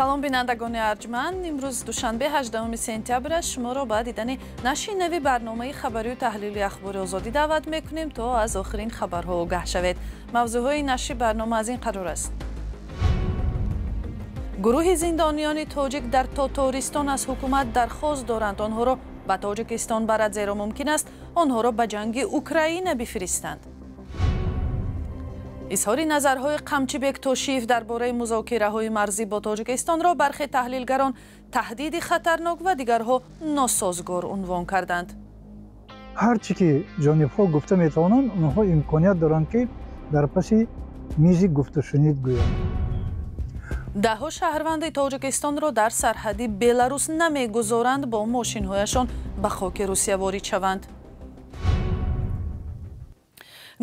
Салом, бинандагони арҷманд. Имрӯз душанбе, 18 сентябр аст. Шуморо ба дидани нашри нави барномаи хабарию таҳлили Ахбори Озодӣ даъват мекунем, то аз охирин хабарҳо огаҳ шавед. Мавзӯъҳои нашри барнома аз ин қарор аст. Гурӯҳи зиндониёни тоҷик дар Тотористон аз ҳукумат дархост доранд, онҳоро ба Тоҷикистон барад, зеро мумкин аст онҳоро ба ҷанги Украина бифиристанд. Изҳори назарҳои Қамчибек Тошиев дар бораи музокираҳои марзӣ бо Тоҷикистонро бархе таҳлилгарон таҳдиди хатарнок ва дигарҳо носозгор унвон карданд. Ҳар чӣ ки ҷонибҳо гуфта метавонанд, онҳо имконият доранд, ки дар паси мизи гуфтушунид гӯянд. Даҳҳо шаҳрванди Тоҷикистонро дар сарҳади Беларус намегузоранд бо мошинҳояшон ба хоки Русия ворид шаванд.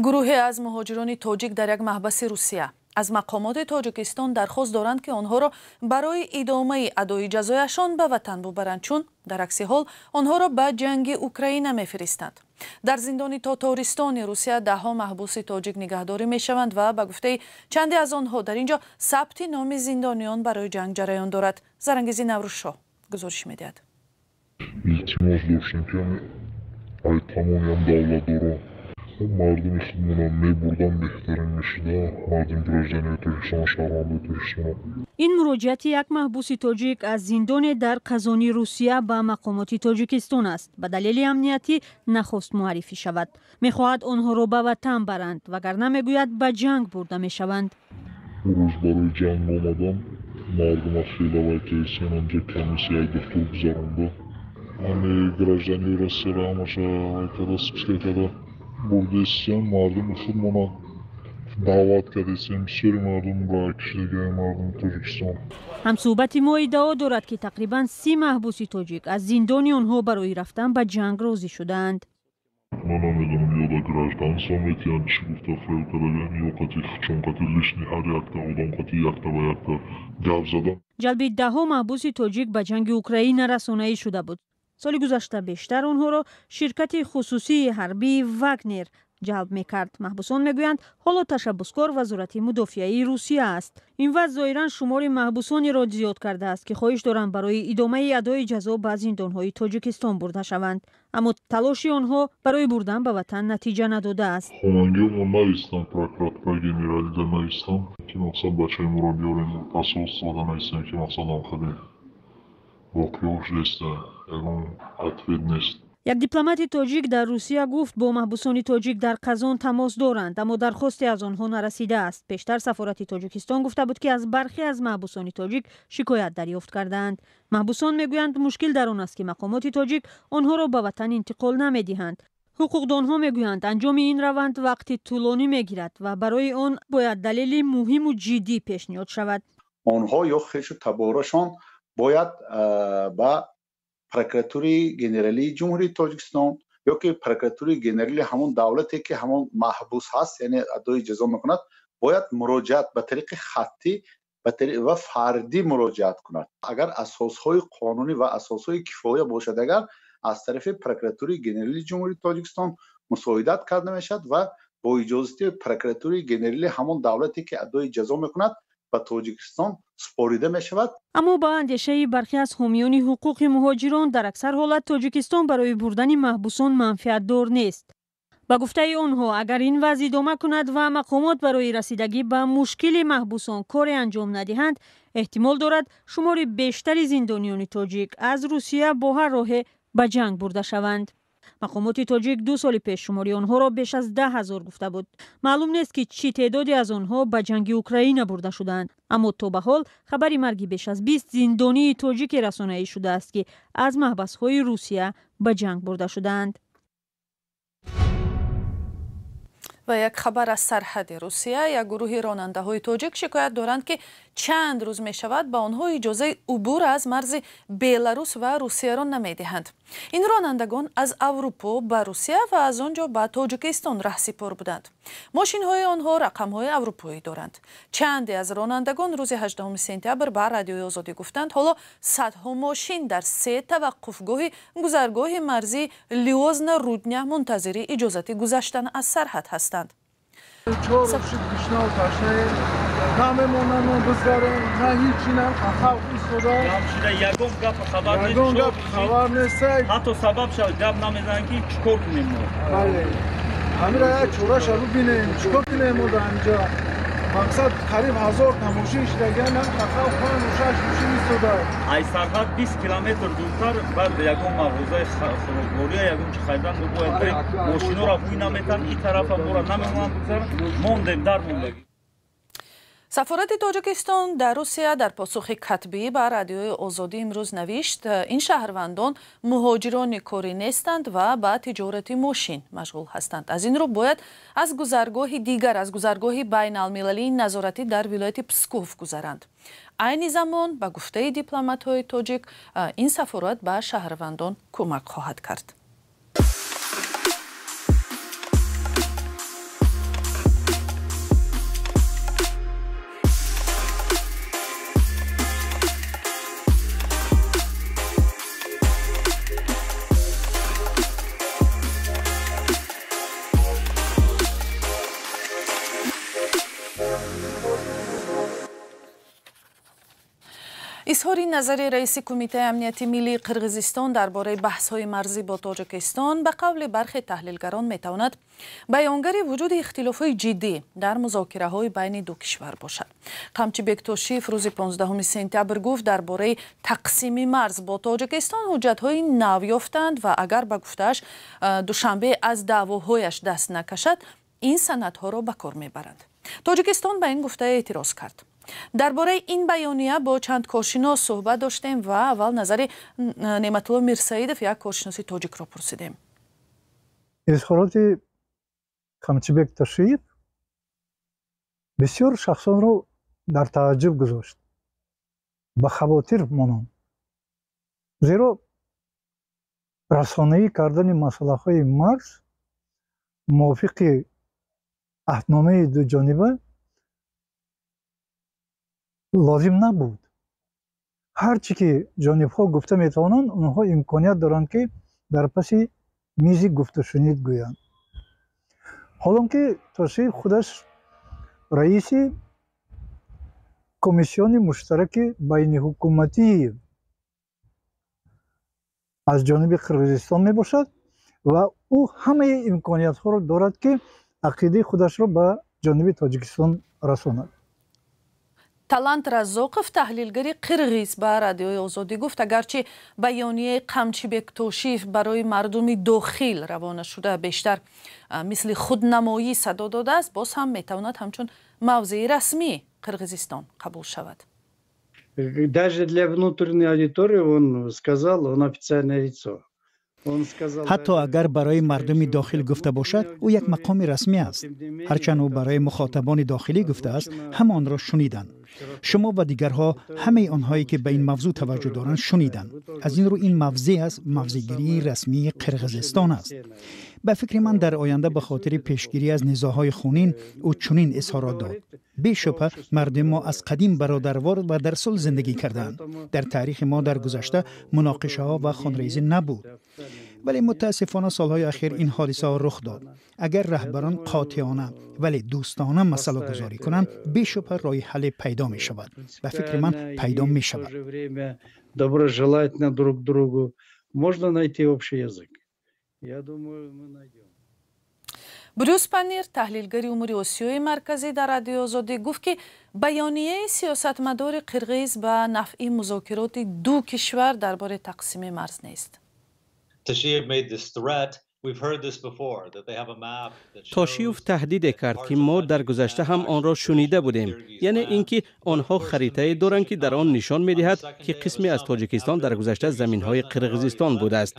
Гурӯҳе аз муҳоҷирони тоҷик дар як маҳбаси Русия аз мақомоти Тоҷикистон дархост доранд, ки онҳоро барои идомаи адои ҷазояшон ба ватан бубаранд, чун дар акси ҳол онҳоро ба ҷанги Украина мефиристанд. Дар зиндони Тотористони Русия даҳҳо маҳбуси тоҷик нигаҳдорӣ мешаванд ва ба гуфтаи чанде аз онҳо дар ин ҷо сабти номи зиндониён барои ҷанг ҷараён дорад. Зарангези Наврӯзшоҳ гузориш медиҳад. Илтимос доштем, ки ай тамомиам давлатдорон мардуми худмонам мебурдан, беҳтарин мешуда, мардуми граждании Тоҷикистон, шаҳрвандаи Тоҷикистон. Ин муроҷиати як маҳбуси тоҷик аз зиндоне дар Қазони Русия ба мақомоти Тоҷикистон аст. Ба далели амниятӣ нахост муаррифӣ шавад. Мехоҳад онҳоро ба ватан баранд, вагарна, мегӯяд, ба ҷанг бурда мешаванд. Рӯз барои ҷанг омадам, мардума хеле вай кесен, онҷо комиссияи духтур гузаронда, ҳами граждании Россияро ҳамаша вай карда, списка карда бурдесиям. Мардуми худмона даъват кардесиям, бисёри мардум ба кишидагаи мардуми Тоҷикистон. Ҳамсӯҳбати мо иддао дорад, ки тақрибан 30 маҳбуси тоҷик аз зиндони онҳо барои рафтан ба ҷанг розӣ шудаанд. Ман намедонам, ё да гражданство метиҳанд, чӣ гуфта фреб кардаган, ё қати чун қати лишний ҳар якта одам қати якта ба якта гап задан. Ҷалби даҳҳо маҳбуси тоҷик ба ҷанги Украина расонаӣ шуда буд. Соли гузашта бештар онҳоро ширкати хусусии ҳарбии Вагнер ҷалб мекард. Маҳбусон мегӯянд, ҳоло ташаббускор Вазорати мудофиаи Русия аст. Ин вазъ зоҳиран шумори маҳбусонеро зиёд кардааст, ки хоҳиш доранд барои идомаи адои ҷазо ба зиндонҳои Тоҷикистон бурда шаванд, аммо талоши онҳо барои бурдан ба ватан натиҷа надодааст. Хонангиҳомо навистам, прокуратура генералида навистам, ки мақсад бачаи моро биёрем, посольствода навистам, ки мақсадам хеле воқеаҳо шудааста, ягон ответ нест. Як дипломати тоҷик дар Русия гуфт, бо маҳбусони тоҷик дар Қазон тамос доранд, аммо дархосте аз онҳо нарасидааст. Пештар сафорати Тоҷикистон гуфта буд, ки аз бархе аз маҳбусони тоҷик шикоят дарёфт кардаанд. Маҳбусон мегӯянд, мушкил дар он аст, ки мақомоти тоҷик онҳоро ба ватан интиқол намедиҳанд. Ҳуқуқдонҳо мегӯянд, анҷоми ин раванд вақти тӯлонӣ мегирад ва барои он бояд далели муҳиму ҷиддӣ пешниҳод шавад. Онҳо ё хешу таборашон бояд ба прокуратураи генералии Ҷумҳурии Тоҷикистон ё ки прокуратураи генералии ҳамон давлате, ки ҳамон маҳбус ҳаст, яъне адои ҷазо мекунад, бояд муроҷиат ба тариқи хаттӣ ва фардӣ муроҷиат кунад. Агар асосҳои қонунӣ ва асосҳои кифоя бошад, агар аз тарафи прокуратураи генералии Ҷумҳурии Тоҷикистон мусоидат карда мешавад ва бо иҷозати прокуратураи генералии ҳамон давлате, ки адои ҷазо мекунад, ба Тоҷикистон супорида мешавад. Аммо ба андешаи бархе аз ҳомиёни ҳуқуқи муҳоҷирон, дар аксар ҳолат Тоҷикистон барои бурдани маҳбусон манфиатдор нест. Ба гуфтаи онҳо, агар ин вазъ идома кунад ва мақомот барои расидагӣ ба мушкили маҳбусон коре анҷом надиҳанд, эҳтимол дорад шумори бештари зиндониёни тоҷик аз Русия бо ҳар роҳе ба ҷанг бурда шаванд. Мақомоти тоҷик 2 соли пеш шумори онҳоро беш аз 10 000 гуфта буд. Маълум нест, ки чӣ теъдоде аз онҳо ба ҷанги Украина бурда шудаанд, аммо то ба ҳол хабари марги беш аз 20 зиндонии тоҷике расонаӣ шудааст, ки аз маҳбасҳои Русия ба ҷанг бурда шудаанд. Ва як хабар аз сарҳади Русия. Як гурӯҳи ронандаҳои тоҷик шикоят доранд, ки чанд рӯз мешавад, ба онҳо иҷозаи убур аз марзи Беларус ва Русияро намедиҳанд. Ин ронандагон аз Аврупо ба Русия ва аз он ҷо ба Тоҷикистон раҳсипор буданд. Мошинҳои онҳо рақамҳои аврупоӣ доранд. Чанде аз ронандагон рӯзи 18 сентябр ба Радиои Озодӣ гуфтанд, ҳоло садҳо мошин дар се таваққуфгоҳи гузаргоҳи марзии Лиозна Рудня мунтазири иҷозати гузаштан аз сарҳад ҳастанд. Чор шуд, гушнав ташнаем. Намемонанд мо бизгарем, на ҳичи, на халқ истода. Ягон гап хабар нест. Ягон гап хабар нест. Ҳатто сабаб шавад гап намезананд ки чӣ кор кунем мо. Бале. Ҳамира як чораша бибинем, чӣ кор кунем мо дар ҳаминҷа. Мақсад қариб 1000 тамошин шидагиан, халқ 5-6 мошин истода. Ай сарҳад 20 километр дуртар баъд ягон мағозаи хӯроквория ягон чи харидан мо бояд барем. Мошинора ҳуй наметан, ин тарафа мора намемонанд бигзаранд. Мондем, дар мондагӣ. Сафорати Тоҷикистон дар Русия дар посухи катбӣ ба Радиои Озодӣ имрӯз навишт, ин шаҳрвандон муҳоҷирони корӣ нестанд ва ба тиҷорати мошин машғул ҳастанд. Аз ин рӯ бояд аз гузаргоҳи дигар, аз гузаргоҳи байналмилалии назоратӣ дар вилояти Псков гузаранд. Айни замон, ба гуфтаи дипломатҳои тоҷик, ин сафорат ба шаҳрвандон кӯмак хоҳад кард. Изҳори назари раиси Кумитаи амнияти миллии Қирғизистон дар бораи баҳсҳои марзӣ бо Тоҷикистон ба қавли бархе таҳлилгарон метавонад баёнгари вуҷуди ихтилофҳои ҷиддӣ дар музокираҳои байни ду кишвар бошад. Қамчибек Тошиев рӯзи 15 сентябр гуфт, дар бораи тақсими марз бо Тоҷикистон ҳуҷҷатҳои нав ёфтанд ва агар ба гуфтааш Душанбе аз даъвоҳояш даст накашад, ин санадҳоро ба кор мебаранд. Тоҷикистон ба ин гуфта эътироз кард. Дар бораи ин баёния бо чанд коршинос суҳбат доштем ва аввал назари Неъматулло Мирсаидов, як коршиноси тоҷикро пурсидем. Изҳороти Қамчибек Тошиев бисёр шахсонро дар тааҷҷуб гузошт, ба хавотир мононд. Зеро расонаӣ кардани масъалаҳои марз мувофиқи аҳдномаи дуҷониба лозим набуд. Ҳар чӣ ки ҷонибҳо гуфта метавонанд, онҳо имконият доранд ки дар паси мизи гуфтушунид гӯянд. Ҳолон ки Тошиев худаш раиси комиссиони муштараки байниҳукуматии аз ҷониби Қирғизистон мебошад ва ӯ ҳамаи имкониятҳоро дорад ки ақидаи худашро ба ҷониби Тоҷикистон расонад. Талант Раззоқов, таҳлилгари қирғиз, ба Радиои Озодӣ гуфт, агарчи баёнияи Қамчибек Тошиев барои мардуми дохил равона шуда бештар мисли худнамоӣ садо додааст, боз ҳам метавонад ҳамчун мавзеи расмии Қирғизистон қабул шавад. Даже для внутренней аудитории он сказал, он официальное лицо. Ҳатто агар барои мардуми дохил гуфта бошад, ӯ як мақоми расмӣ аст. Ҳарчанд ӯ барои мухотабони дохилӣ гуфтааст, ҳама онро шуниданд. Шумо ва дигарҳо, ҳамаи онҳое ки ба ин мавзӯъ таваҷҷӯҳ доранд, шуниданд. Аз ин рӯ ин мавзеъ аст, мавзеъгирии расмии Қирғизистон аст. Ба фикри ман, дар оянда ба хотири пешгирӣ аз низоъҳои хунин ӯ чунин изҳорот дод. Бешубҳа мардуми мо аз қадим бародарвор ва дар сулҳ зиндагӣ кардаанд. Дар таърихи мо дар гузашта муноқишаҳо ва хунрезӣ набуд. Вале мутаассифона солҳои ахир ин ҳодисаҳо рух дод. Агар раҳбарон қотеона вале дӯстона масъалагузорӣ кунанд, бешубҳа роҳи ҳалле пайдо мешавад. Ба фикри ман, пайдо мешавад. Доброжелательно друг другу можно найти общий язык. Я думаю, мы найдем. Брюс Панир, таҳлилгари умури Осиёи Марказӣ дар Радиои Озодӣ, гуфт ки баёнияи сиёсатмадори қирғиз ба нафъи музокироти ду кишвар дар бораи тақсими марз нест. Тошиев таҳдиде кард, ки мо дар гузашта ҳам онро шунида будем, яъне ин ки онҳо харитае доранд, ки дар он нишон медиҳад, ки қисме аз Тоҷикистон дар гузашта заминҳои Қирғизистон будааст.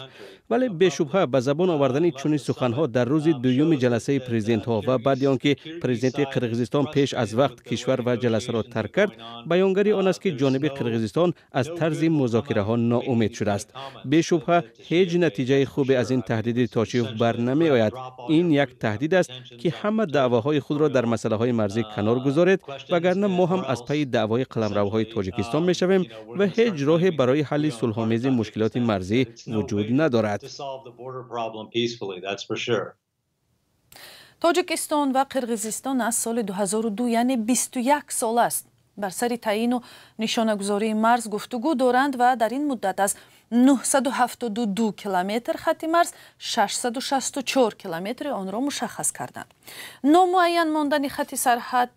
Вале бешубҳа ба забон овардани чунин суханҳо дар рӯзи дуюми ҷаласаи президентҳо ва баъди он ки президенти Қирғизистон пеш аз вақт кишвар ва ҷаласаро тарк кард, баёнгари он аст, ки ҷониби Қирғизистон аз тарзи музокираҳо ноумед шудааст. Бешубҳа ҳеҷ натиҷаи хубе аз ин таҳдиди Тошиев бар намеояд. Ин як таҳдид аст, ки ҳама даъвоҳои худро дар масъалаҳои марзӣ канор гузоред, вагарна мо ҳам аз пайи даъвои қаламравҳои Тоҷикистон мешавем ва ҳеҷ роҳе барои ҳалли сулҳомези мушкилоти марзӣ вуҷуд надорад. Тоҷикистон ва Қирғизистон аз соли 2002, яъне 21 сол аст, бар сари таъйину нишонагузории марз гуфтугӯ доранд ва дар ин муддат аз 972 километр хати марз 664 километри онро мушаххас карданд. Номуайян мондани хати сарҳад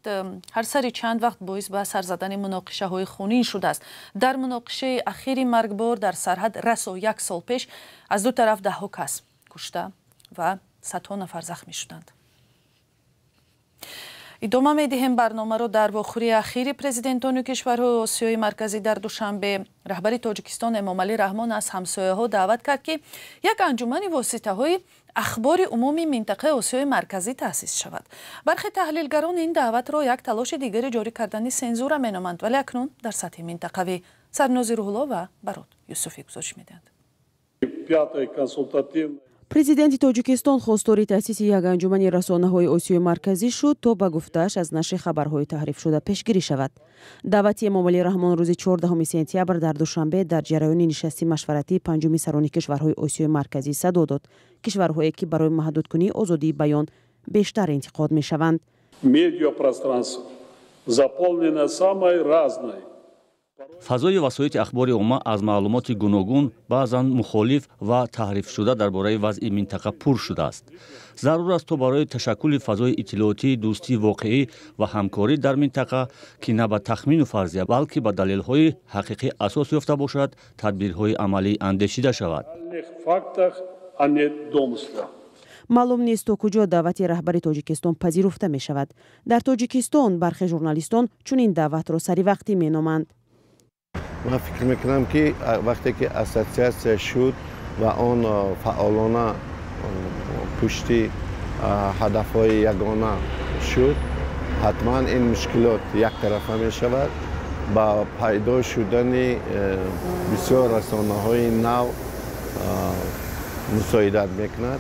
ҳар сари чанд вақт боис ба сар задани муноқишаҳои хунин шудааст. Дар муноқишаи ахири маргбор дар сарҳад расо як сол пеш аз ду тараф даҳҳо кас кушта ва садҳо нафар захмӣ шуданд. Идома медиҳем барномаро. Дар вохӯрии ахири президентони кишварҳои Осиёи Марказӣ дар Душанбе раҳбари Тоҷикистон Эмомалӣ Раҳмон аз ҳамсояҳо даъват кард, ки як анҷумани воситаҳои ахбори умумии минтақаи Осиёи Марказӣ таъсис шавад. Бархе таҳлилгарон ин даъватро як талоши дигари ҷорӣ кардани сензура меноманд, вале акнун дар сатҳи минтақавӣ. Сарнози Рӯҳулло ва Барот Юсуфӣ гузориш медиҳанд. Президенти Тоҷикистон хостори таъсиси як анҷумани расонаҳои Осиёи Марказӣ шуд, то ба гуфтааш аз нашри хабарҳои таҳрифшуда пешгирӣ шавад. Даъвати Эмомалӣ Раҳмон рӯзи 14 сентябр дар Душанбе дар ҷараёни нишасти машваратии панҷуми сарони кишварҳои Осиёи Марказӣ садо дод, кишварҳое ки барои маҳдудкунии озодии баён бештар интиқод мешаванд. Медиапространство заполнено самой разной. Фазои васоити ахбори омма аз маълумоти гуногун, баъзан мухолиф ва таҳрифшуда дар бораи вазъи минтақа пур шудааст. Зарур аст, то барои ташаккули фазои иттилоотии дӯстии воқеӣ ва ҳамкорӣ дар минтақа, ки на ба тахмину фарзия, балки ба далелҳои ҳақиқӣ асос ёфта бошад, тадбирҳои амалӣ андешида шавад. Маълум нест, то куҷо даъвати раҳбари Тоҷикистон пазируфта мешавад. Дар Тоҷикистон бархе журналистон чунин даъватро саривақтӣ меноманд. Ман фикр мекунам, ки вақте ки ассотсиатсия шуд ва он фаъолона пушти ҳадафҳои ягона шуд, ҳатман ин мушкилот яктарафа мешавад, ба пайдо шудани бисёр расонаҳои нав мусоидат мекунад.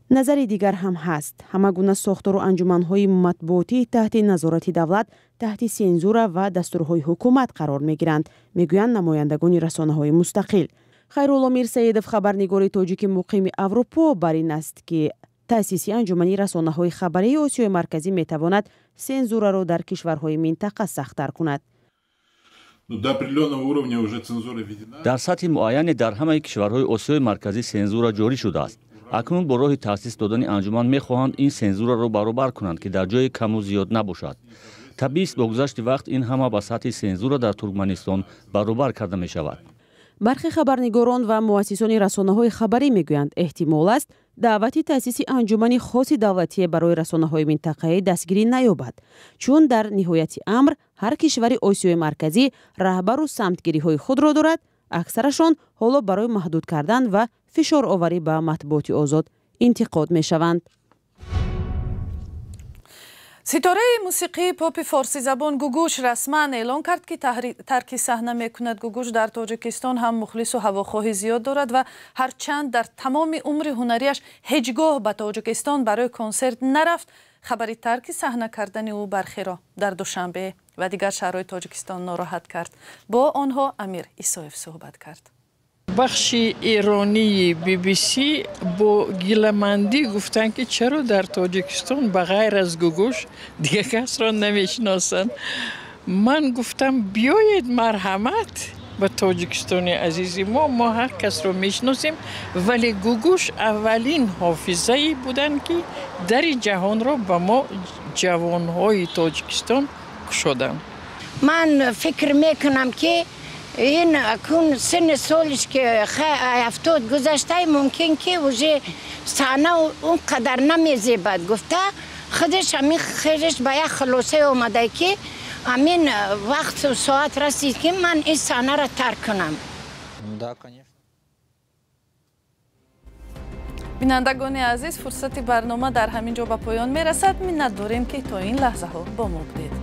Назари дигар ҳам ҳаст. Ҳама гуна сохтору анҷуманҳои матбуотӣ таҳти назорати давлат, таҳти сензура ва дастурҳои ҳукумат қарор мегиранд, мегӯянд намояндагони расонаҳои мустақил. Хайрулло Мирсаидов, хабарнигори тоҷики муқими Аврупо, бар ин аст, ки таъсиси анҷумани расонаҳои хабарии Осиёи Марказӣ метавонад сензураро дар кишварҳои минтақа сахттар кунад. Дар сатҳи муайяне дар ҳамаи кишварҳои Осиёи Марказӣ сензура ҷорӣ шудааст. Акнун бо роҳи таъсис додани анҷуман мехоҳанд ин сензураро баробар кунанд, ки дар ҷое каму зиёд набошад. Табиист, бо гузашти вақт ин ҳама ба сатҳи сензура дар Туркманистон баробар карда мешавад. Бархе хабарнигорон ва муассисони расонаҳои хабарӣ мегӯянд, эҳтимол аст, даъвати таъсиси анҷумани хоси давлатие барои расонаҳои минтақаӣ дастгирӣ наёбад, чун дар ниҳояти амр ҳар кишвари Осиёи Марказӣ раҳбару самтгириҳои худро дорад. Аксарашон ҳоло барои маҳдуд кардан ва фишороварӣ ба матбуоти озод интиқод мешаванд. Ситораи мусиқии попи форсизабон Гугуш расман эълон кард, ки тарки саҳна мекунад. Гугуш дар Тоҷикистон ҳам мухлису ҳавохоҳӣ зиёд дорад ва ҳарчанд дар тамоми умри ҳунариаш ҳеҷ гоҳ ба Тоҷикистон барои консерт нарафт, хабари тарки саҳна кардани ӯ бархеро дар Душанбе ва дигар шаҳрҳои Тоҷикистон нороҳат кард. Бо онҳо Амир Исоев суҳбат кард. Бахши эронии BBC бо гиламандӣ гуфтанд, ки чаро дар Тоҷикистон ба ғайр аз Гугуш дигар касро намешиносанд. Ман гуфтам, биёед, марҳамат, ба Тоҷикистони азизи мо, мо ҳар касро мешиносем, вале Гугуш аввалин ҳофизае буданд, ки дари ҷаҳонро ба мо, ҷавонҳои Тоҷикистон, кушоданд. Ман фикр мекунам, ки ин акун синни солиш ки 70 гузашта, мумкин ки уже саҳна он қадар намезебад гуфта, худаш ҳамин хелеш ба як хулоса омада, ки ҳамин вақту соат расид, ки ман ин саҳнаро тарк кунам. Бинандагони азиз, фурсати барнома дар ҳамин ҷо ба поён мерасад. Миннат дорем, ки то ин лаҳзаҳо бо мо будед.